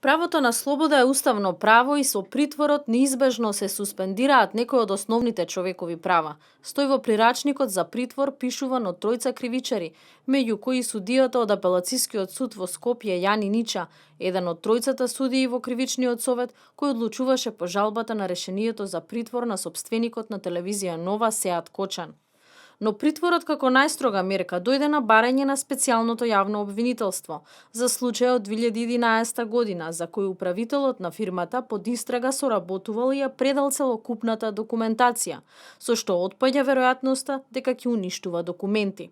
Правото на слобода е уставно право и со притворот неизбежно се суспендираат некои од основните човекови права. Стои во прирачникот за притвор пишуван од тројца кривичари, меѓу кои судијата од апелацискиот суд во Скопје Јани Нича, еден од тројцата судии во кривичниот совет кој одлучуваше по жалбата на решението за притвор на сопственикот на телевизија Нова Сеат Кочан. Но притворот како најстрога мерка дојде на барање на специјалното јавно обвинителство за случајот 2011 година, за кој управителот на фирмата под истрага соработувал и ја предал целокупната документација, со што отпаѓа веројатноста дека ќе уништува документи.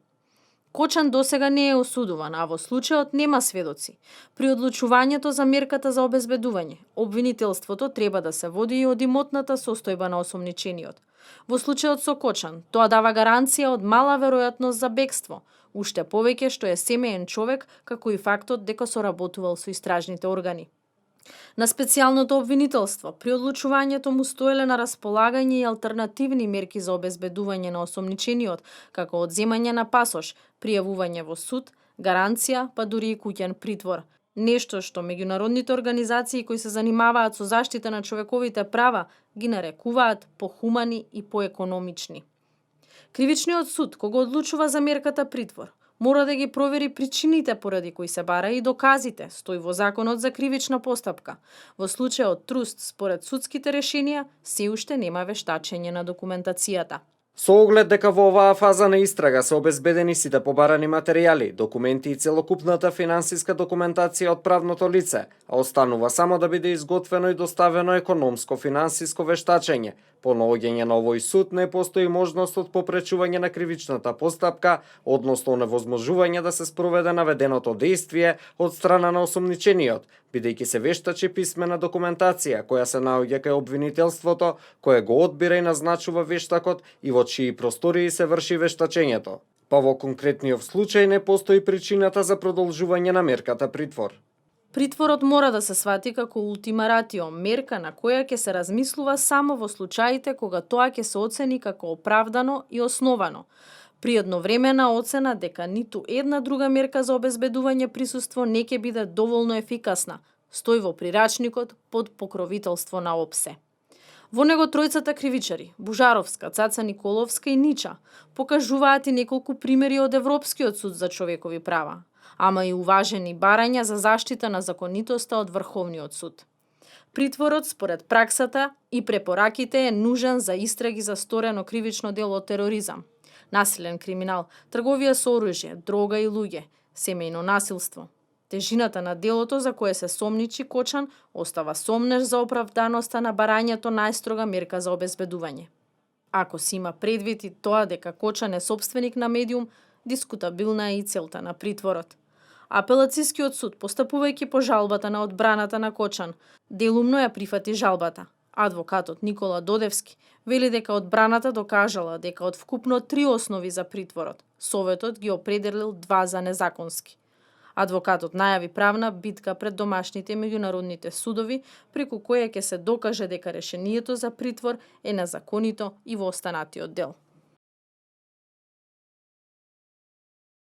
Кочан досега не е осудуван, а во случајот нема сведоци. При одлучувањето за мерката за обезбедување, обвинителството треба да се води и од имотната состојба на осомничениот. Во случајот со Кочан, тоа дава гаранција од мала веројатност за бегство, уште повеќе што е семеен човек, како и фактот дека соработувал со истражните органи. На специјалното обвинителство, при одлучувањето му стоеле на располагање и алтернативни мерки за обезбедување на осомничениот, како одземање на пасош, пријавување во суд, гаранција, па дури и куќен притвор. Нешто што меѓународните организации кои се занимаваат со заштита на човековите права ги нарекуваат похумани и поекономични. Кривичниот суд, кога одлучува за мерката притвор, мора да ги провери причините поради кои се бара и доказите, стои во Законот за кривична постапка. Во случајот Труст, според судските решенија, се уште нема вештачење на документацијата. Со оглед дека во оваа фаза на истрага се обезбедени сите побарани материјали, документи и целокупната финансиска документација од правното лице, а останува само да биде изготвено и доставено економско-финансиско вештачење. По наоѓање на овој суд не постои можност од попречување на кривичната постапка, односно невозможување да се спроведе наведеното дејствие од страна на осомничениот, бидејќи се вештачи писмена документација која се наоѓа кај обвинителството, кое го одбира и назначува вештакот и во чии простории се врши вештачењето. Па во конкретниот случај не постои причината за продолжување на мерката притвор. Притворот мора да се свати како ултима ратио, мерка на која ќе се размислува само во случаите кога тоа ќе се оцени како оправдано и основано. При едновремена оцена дека ниту една друга мерка за обезбедување присуство не ќе биде доволно ефикасна, стои во прирачникот под покровителство на ОПСЕ. Во него тројцата кривичари, Бужаровска, Цаца Николовска и Нича, покажуваат и неколку примери од Европскиот суд за човекови права, ама и уважени барања за заштита на законитоста од Врховниот суд. Притворот, според праксата и препораките, е нужен за истраги за сторено кривично дело тероризам, насилен криминал, трговија со оружје, дрога и луѓе, семејно насилство. Тежината на делото за кое се сомничи Кочан остава сомнеш за оправданоста на барањето најстрога мерка за обезбедување. Ако се има предвид и тоа дека Кочан е сопственик на медиум, дискутабилна е и целта на притворот. Апелацискиот суд, постапувајќи по жалбата на одбраната на Кочан, делумно ја прифати жалбата. Адвокатот Никола Додевски вели дека одбраната докажала дека од вкупно 3 основи за притворот, Советот ги определил 2 за незаконски. Адвокатот најави правна битка пред домашните и меѓународните судови, преку која ќе се докаже дека решението за притвор е незаконито и во останатиот дел.